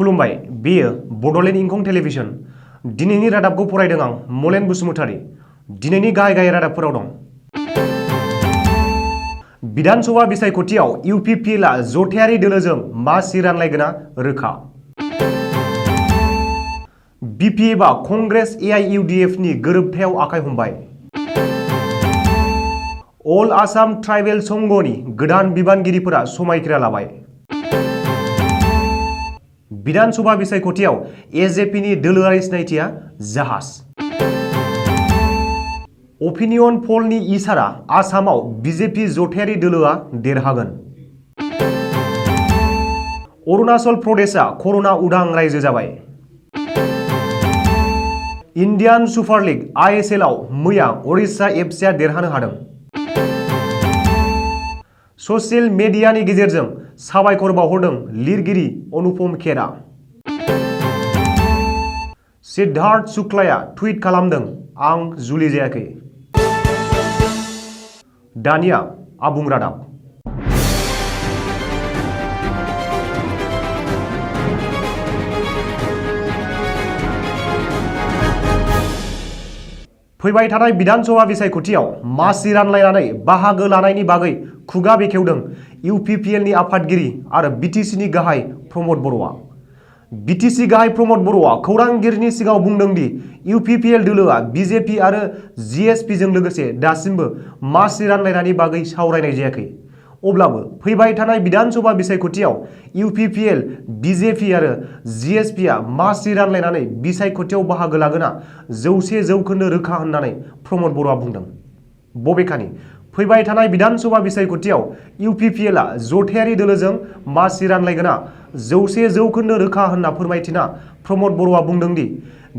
खुलुमबाय बेयो बड'लेण्ड इंखं टेलिभिजन दिनैनि रादाबखौ फरायदों आं मलेन बसुमतारी दिनैनि गाहाय रादाबफोराव दं। विधानसभा बिसायख'थियाव इउपिपिएलआ जथायारि दोलोजों मा सि रानलायगोना रोखा। बिपिएफआ कंग्रेस एआइइउडिएफनि गोरोबथायाव आखाइ हमबाय। अल आसाम ट्राइबेल संघनि गोदान बिबानगिरिफोरा समायखिरा लाबाय। विधानसभा बिसायख'थियाव एजेपिनि दोलोआरि सिनायथिया जाहाज। अपिनियन पलनि इसारा आसामाव बिजेपि जथायारि दोलोआ देरहागोन। अरुणाचल प्रदेशआ कर'ना उदां रायजो जाबाय। इन्डियान सुपार लिग आइएसएलआव मैया ओडिशा एफसिआ देरहानो हादों। ससियेल मेडियानि गेजेरजों साबायखर बावहरदों लिरगिरि अनुपम खेरा। सिद्धार्थ शुक्लाया टुइट खालामदों आं जुलि जायाखै। दानिया आबुं रादाब। फैबाय थानाय विधानसभा बिसायख'थियाव मासि रानलायनानै बाहागो लानायनि बागै खुगा बेखेवदों इउपिपिएलनि आफादगिरि आरो बिटिसिनि गाहाय प्रमद बर'आ। बिटिसि गाहाय प्रमद बर'आ खौरांगिरिनि सिगाङाव बुंदों दि इउपिपिएल दोलोआ बिजेपि आरो जिएसपिजों लोगोसे दासिमबो मासि रानलायनायनि बागै सावरायनाय जायाखै। अब्लाबो फैबाय थानाय विधानसभा बिसायख'थियाव इउपिपिएल बिजेपि आरो जिएसपिआ मासि रानलायनानै बिसायख'थियाव बाहागो लागोना 100% रोखा होननानै प्रमद बर'आ बुंदों। बबेखानि फैबाय थानाय विधानसभा बिसायख'थियाव इउपिपिएलआ जथायारि दोलोजों मासि रानलायगोना 100% रोखा होनना फोरमायथिना प्रमद बर'आ बुंदों दि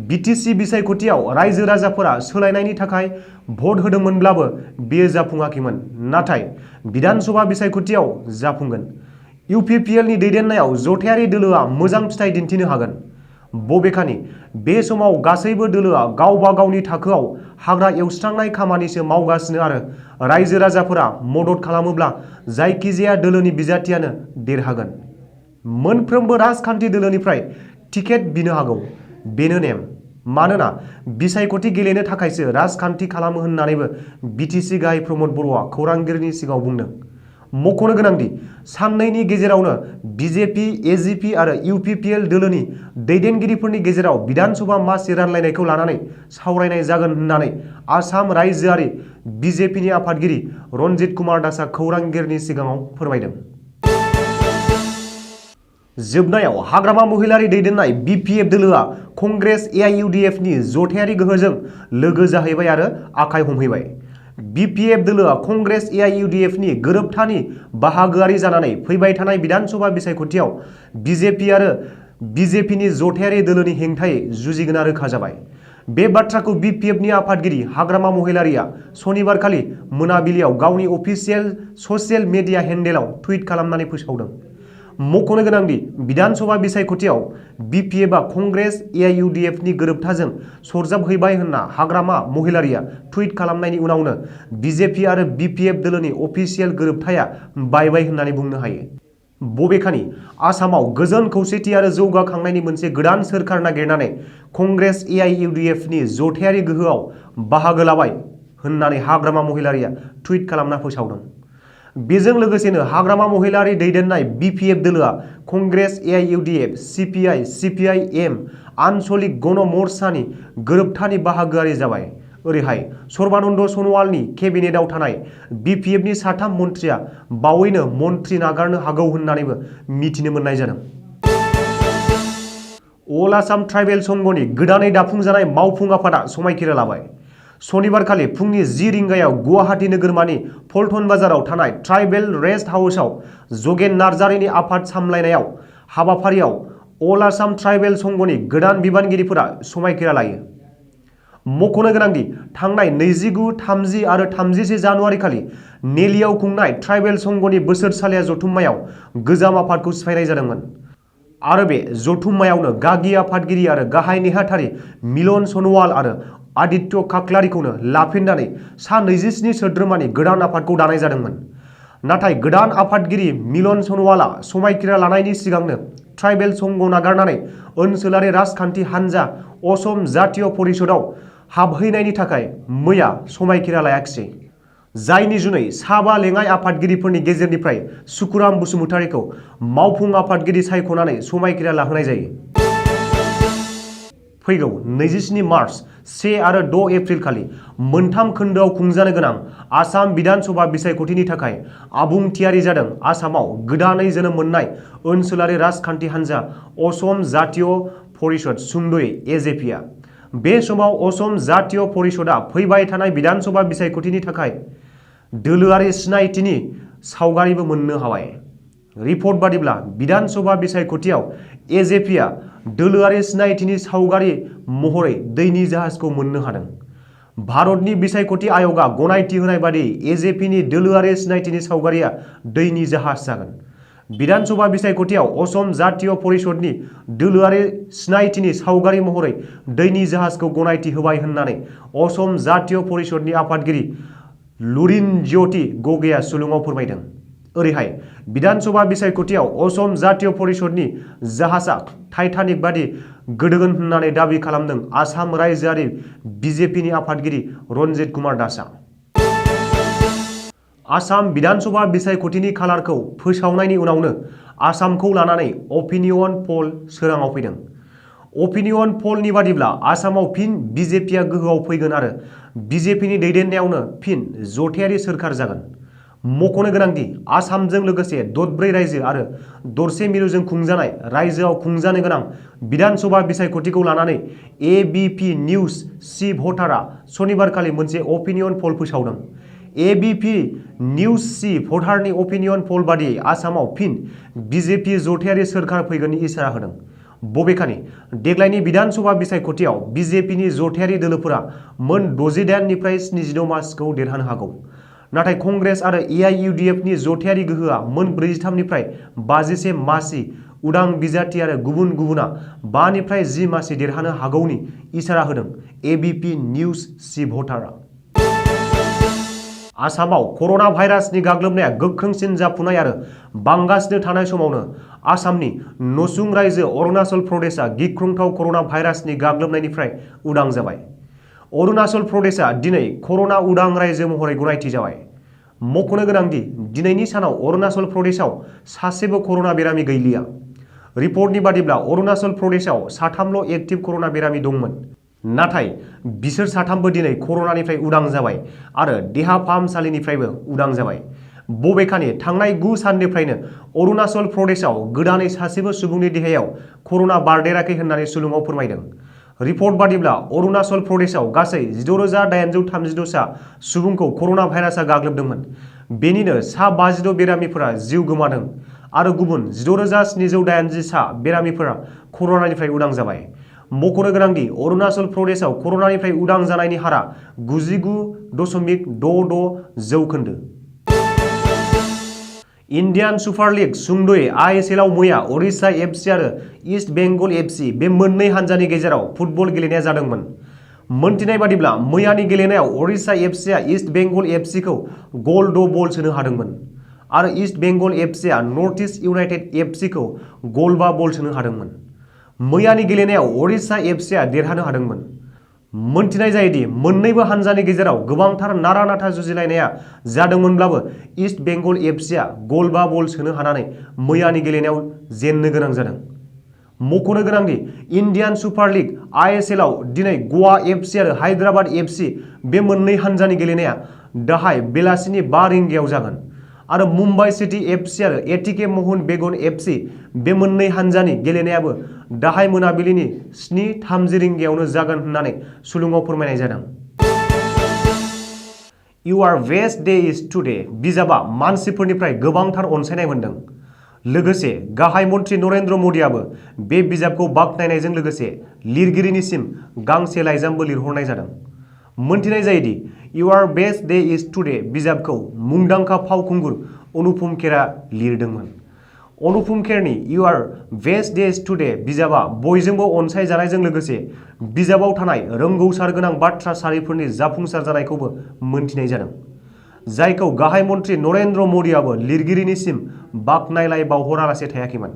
बिटिसि बिसायख'थियाव रायजो राजाफोरा सोलायनायनि थाखाय भट होदोंमोनब्लाबो बेयो जाफुङाखैमोन, नाथाय विधानसभा बिसायख'थियाव जाफुंगोन। इउपिपिएलनि दैदेननायाव जथायारि दोलोआ मोजां फिथाइ दिन्थिनो हागोन। बबेखानि बे समाव गासैबो दोलोआ गावबा गावनि थाखोआव हाग्रा एवस्रांनाय खामानिसो मावगासिनो आरो रायजो राजाफोरा मदद खालामोब्ला जायखिजाया दोलोनि बिजाथियानो देरहागोन। मोनफ्रोमबो राजखान्थि दोलोनिफ्राय टिकेट बिनो हागौ, बेनो नेम। मानोना बिसायख'थि गेलेनो थाखायसो राजखान्थि खालामो होननानैबो बिटिसि गाहाय प्रमद बर'आ खौरांगिरिनि सिगाङाव बुंदों। मख'नो गोनांदि साननैनि गेजेरावनो बिजेपि, एजिपि आरो इउपिपिएल दोलोनि दैदेनगिरिफोरनि गेजेराव विधानसभा मासि रानलायनायखौ लानानै सावरायनाय जागोन होननानै आसाम रायजोआरि बिजेपिनि आफादगिरि रन्जित कुमार दासआ खौरांगिरिनि सिगाङाव फोरमायदों। जोबनायाव हाग्रामा महिलारि दैदेननाय बिपिएफ दोलोआ कंग्रेस एआइइउडिएफनि जथायारि गोहोजों लोगो जाहैबाय आरो आखाइ हमहैबाय। बिपिएफ दोलोआ कंग्रेस एआइइउडिएफनि गोरोबथानि बाहागोआरि जानानै फैबाय थानाय विधानसभा बिसायख'थियाव बिजेपि आरो बिजेपिनि जथायारि दोलोनि हेंथायै जुजिगोना रोखा जाबाय। बे बाथ्राखौ बिपिएफनि आफादगिरि हाग्रामा महिलारिया सनिबारखालि मोनाबिलियाव गावनि अफिसियेल ससियेल मेडिया हेन्डेलाव टुइट खालामनानै फोसावदों। मख'नो गोनांदि विधानसभा बिसायख'थियाव बिपिएफआ कंग्रेस एआइइउडिएफनि गोरोबथाजों सरजाबहैबाय होनना हाग्रामा महिलारिया टुइट खालामनायनि उनावनो बिजेपि आरो बिपिएफ दोलोनि अफिसियेल गोरोबथाया बायबाय होननानै बुंनो हायो। बबेखानि आसामाव गोजोन खौसेथि आरो जौगाखांनायनि मोनसे गोदान सोरखार नागिरनानै कंग्रेस एआइइउडिएफनि जथायारि गोहोआव बाहागो लाबाय होननानै हाग्रामा महिलारिया टुइट खालामना फोसावदों। बेजों लोगोसेनो हाग्रामा महिलारि दैदेननाय बिपिएफ दोलोआ कंग्रेस एआइइउडिएफ, सिपिआइ, सिपिआइएम, आन्सलिक गण मोर्चानि गोरोबथानि बाहागोआरि जाबाय। ओरैहाय सर्बानन्द सन'वालनि केबिनेटआव थानाय बिपिएफनि 3 मन्थ्रिया बावैनो मन्थ्रि नागारनो हागौ होननानैबो मिथिनो मोननाय जादों। अल आसाम ट्राइबेल संघनि गोदानै दाफुंजानाय मावफुं आफादा समायखिरा लाबाय। सनिबारखालि फुंनि 10 रिंगायाव गुवाहाटी नोगोरमानि पल्टन बाजाराव थानाय ट्राइबेल रेस्ट हाउसआव जगेन नार्जारिनि आफाद सामलायनायाव हाबाफारियाव अल आसाम ट्राइबेल संघनि गोदान बिबानगिरिफोरा समायखिरा लायो। मख'नो गोनांदि थांनाय 29, 30 आरो 31 जानुवारि खालि नेलियाव खुंनाय ट्राइबेल संघनि बोसोरसालिया जथुम्मायाव गोजाम आफादखौ सिफायनाय जादोंमोन आरो बे जथुम्मायावनो गागि आफादगिरि आरो गाहाय नेहाथारि मिलन सन'वाल आरो आदित्य खाख्लारिखौनो लाफिननानै सा 27 सोद्रोमानि गोदान आफादखौ दानाय जादोंमोन। नाथाय गोदान आफादगिरि मिलन सन'वालआ समायखिरा लानायनि सिगांनो ट्राइबेल संघ नागारनानै ओनसोलारि राजखान्थि हान्जा असम जातीय परिषदआव हाबहैनायनि थाखाय मैया समायखिरा लायाखिसै, जायनि जुनै साबा लेङाइ आफादगिरिफोरनि गेजेरनिफ्राय सुकुराम बसुमतारीखौ मावफुं आफादगिरि सायख'नानै समायखिरा लाहोनाय जायो। फैगौ 27 मार्च 1 आरो 6 एप्रिल खालि मोनथाम खोन्दोआव खुंजानो गोनां आसाम बिधानसभा बिसायख'थिनि थाखाय आबुं थियारि जादों आसामाव गोदानै जोनोम मोननाय ओनसोलारि राजखान्थि हान्जा असम जातीय परिषद सुंद'यै एजेपिआ। बे समाव असम जातीय परिषदआ फैबाय थानाय बिधानसभा बिसायख'थिनि थाखाय दोलोआरि सिनायथिनि सावगारिबो मोननो हाबाय। रिपर्ट बादिब्ला बिधानसभा बिसायख'थियाव एजेपिआ दोलोआरि सिनायथिनि सावगारि महरै दैनि जाहाजखौ मोननो हादों। भारतनि बिसायख'थि आय'गआ गनायथि होनाय बादियै एजेपिनि दोलोआरि सिनायथिनि सावगारिया दैनि जाहाज जागोन। बिधानसभा बिसायख'थियाव असम जातीय परिषदनि दोलोआरि सिनायथिनि सावगारि महरै दैनि जाहाजखौ गनायथि होबाय होननानै असम जातीय परिषदनि आफादगिरि लुरिनज्यति गगैआ सुलुङाव फोरमायदों। ओरैहाय बिधानसभा बिसायख'थियाव असम जातीय परिषदनि जाहाजआ टाइटानिक बादि गोदोगोन होननानै दाबि खालामदों आसाम रायजोआरि बिजेपिनि आफादगिरि रन्जित कुमार दासआ। आसाम बिधानसभा बिसायख'थिनि खालारखौ फोसावनायनि उनावनो आसामखौ लानानै अपिनियन पल सोराङाव फैदों। अपिनियन पलनि बादिब्ला आसामाव फिन बिजेपिआ गोहोआव फैगोन आरो बिजेपिनि दैदेननायावनो फिन जथायारि सोरखार जागोन। मख'नो गोनांदि आसामजों लोगोसे दरब्रै रायजो आरो दरसे मिरुजों खुंजानाय रायजोआव खुंजानो गोनां बिधानसभा बिसायख'थिखौ लानानै एबिपि निउज सि भटारआ सनिबारखालि मोनसे अपिनियन पल फोसावदों। एबिपि निउज सि भटारनि अपिनियन पल बादियै आसामाव फिन बिजेपि जथायारि सोरखार फैगोननि इसारा होदों। बबेखानि देग्लायनि बिधानसभा बिसायख'थियाव बिजेपिनि जथायारि दोलोफोरा मोन 68 निफ्राय 76 मासिखौ देरहानो हागौ। नाथाय कंग्रेस आरो एआइइउडिएफनि जथायारि गोहोआ मोन 43 निफ्राय 51 मासि, उदां बिजाथि आरो गुबुन गुबुना 5 निफ्राय 10 मासि देरहानो हागौनि इसारा होदों एबिपि निउज सि भटारआ। आसामाव कर'ना भाइरासनि गाग्लोबनाया गोख्रोंसिन जाफुनाय आरो बांगासिनो थानाय समावनो आसामनि नसुं रायजो अरुणाचल प्रदेशआ गिख्रंथाव कर'ना भाइरासनि गाग्लोबनायनिफ्राय उदां जाबाय। अरुणाचल प्रदेशआ दिनै कर'ना उदां रायजो महरै गनायथि जाबाय। मख'नो गोनांदि दिनैनि सानाव अरुणाचल प्रदेशआव सासेबो कर'ना बेरामि गैलिया। रिपर्टनि बादिब्ला अरुणाचल प्रदेशआव साथामल' एक्टिभ कर'ना बेरामि दंमोन। नाथाय बिसोर साथामबो दिनै कर'नानिफ्राय उदां जाबाय आरो देहा फाहामसालिनिफ्रायबो उदां जाबाय। बबेखानि थांनाय 9 साननिफ्रायनो अरुणाचल प्रदेशआव गोदानै सासेबो सुबुंनि देहायाव कर'ना बारदेराखै होननानै सुलुङाव फोरमायदों। रिपर्ट बादिब्ला अरुणाचल प्रदेशआव गासै 16,836 सा सुबुंखौ कर'ना भाइरासआ गाग्लोबदोंमोन। बेनिनो सा 52 बेरामिफोरा जिउ गोमादों आरो गुबुन 16,780 सा बेरामिफोरा कर'नानिफ्राय उदां जाबाय। मख'नो गोनांदि अरुणाचल प्रदेशआव कर'नानिफ्राय उदां जानायनि हारा 99.66%। इन्डियान सुपार लिग सुंद'यै आइएसएलआव मैया ओडिशा एफसि आरो इस्ट बेंगल एफसि बे मोननै हान्जानि गेजेराव फुटबल गेलेनाया जादोंमोन। मोनथिनाय बादिब्ला मैयानि गेलेनायाव ओडिशा एफसिआ इस्ट बेंगल एफसिखौ गल 6 बल सोनो हादोंमोन आरो इस्ट बेंगल एफसिआ नर्थ इस्ट इउनाइटेड एफसिखौ गल 5 बल सोनो हादोंमोन। मैयानि गेलेनायाव ओडिशा एफसिआ देरहानो हादोंमोन। मोनथिनाय जायोदि मोन्नैबो हान्जानि गेजेराव गोबांथार नारा-नाथा जुजिलायनाया जादोंमोनब्लाबो इस्ट बेंगल एफसिआ गल 5 बल सोनो हानानै मैयानि गेलेनायाव जेननो गोनां जादों। मख'नो गोनांदि इन्डियान सुपार लिग आइएसएलआव दिनै गवा एफसि आरो हायद्राबाद एफसि बे मोननै हान्जानि गेलेनाया दाहाय बेलासिनि 5 रिंगायाव जागोन आरो मुम्बाइ सिटी एफसि आरो एटिके महन बेगन एफसि बे मोननै हान्जानि गेलेनायाबो दाहाय मोनाबिलिनि 7:30 रिंगायावनो जागोन होननानै सुलुङाव फोरमायनाय जादों। इउआर बेस्ट डे इज टुडे बिजाबा मानसिफोरनिफ्राय गोबांथार अनसायनाय मोनदों। लोगोसे गाहाय मन्त्रि नरेन्द्र मदिआबो बे बिजाबखौ बाख्नायनायजों लोगोसे लिरगिरिनिसिम गांसे लाइजामबो लिरहरनाय जादों। मोनथिनाय जायोदि इउआर बेस्ट डे इज टुडे बिजाबखौ मुंदांखा फावखुंगुर अनुपम खेरआ लिरदोंमोन। अनुपम खेरनि इउआर बेस्ट डे इज टुडे बिजाबा बयजोंबो अनसायजानायजों लोगोसे बिजाबाव थानाय रोंगौसार गोनां बाथ्रा सारिफोरनि जाफुंसार जानायखौबो मोनथिनाय जादों, जायखौ गाहाय मन्त्रि नरेन्द्र मदिआबो लिरगिरिनिसिम बाख्नायलाय बावहरालासे थायाखैमोन।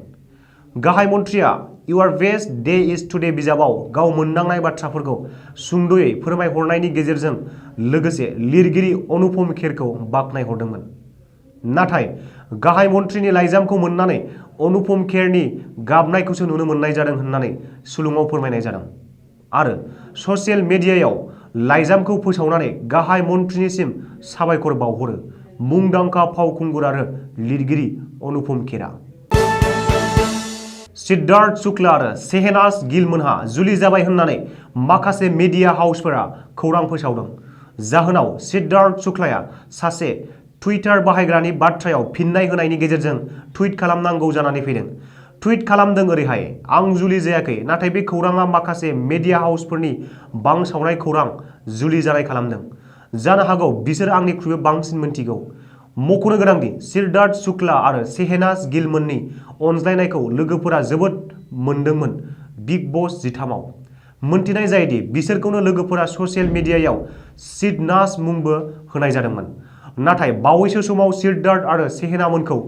गाहाय मन्थ्रिया इउर बेस्ट डे इज टुडे बिजाबाव गाव मोनदांनाय बाथ्राफोरखौ सुंद'यै फोरमायहरनायनि गेजेरजों लोगोसे लिरगिरि अनुपम खेरखौ बाख्नायहरदोंमोन। नाथाय गाहाय मन्थ्रिनि लाइजामखौ मोननानै अनुपम खेरनि गाबनायखौसो नुनो मोननाय जादों होननानै सुलुङाव फोरमायनाय जादों आरो ससियेल मिडियायाव लाइजामखौ फोसावनानै गाहाय मन्थ्रिनिसिम साबायखर बावहरो मुंदांखा फावखुंगुर आरो लिरगिरि अनुपम खेरा। सिद्धार्थ शुक्ला आरो शेहनाज गिलमोनहा जुलि जाबाय होननानै माखासे मिडिया हाउसफोरा खौरां फोसावदों। जाहोनाव सिद्धार्थ शुक्लाया सासे टुइटार बाहायग्रानि बाथ्रायाव फिननाय होनायनि गेजेरजों टुइट खालामनांगौ जानानै फैदों। टुइट खालामदों ओरैहाय, आं जुलि जायाखै, नाथाय बे खौराङा माखासे मिडिया हाउसफोरनि बांसावनाय खौरां जुलि जानाय खालामदों। जानो हागौ बिसोर आंनिख्रुइबो बांसिन मिन्थिगौ। मख'नो गोनांदि सिद्धार्थ शुक्ला आरो शेहनाज गिलमोननि अनज्लायनायखौ लोगोफोरा जोबोद मोनदोंमोन बिग बस 13आव। मोनथिनाय जायोदि बिसोरखौनो लोगोफोरा ससियेल मिडियायाव सिडनाज मुंबो होनाय जादोंमोन। नाथाय बावैसो समाव सिद्धार्थ आरो शेहनामोनखौ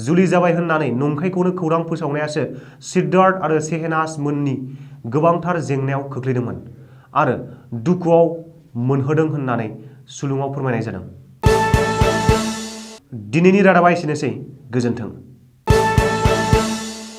जुलि जाबाय होननानै नंखायखौनो खौरां फोसावनायासो सिद्धार्थ आरो शेहनाज मोननि गोबांथार जेंनायाव खोख्लैदोंमोन आरो दुखुआव मोनहोदों होननानै सुलुङाव फोरमायनाय जादों। दिनैनि रादाबा एसेनोसै, गोजोन्थों।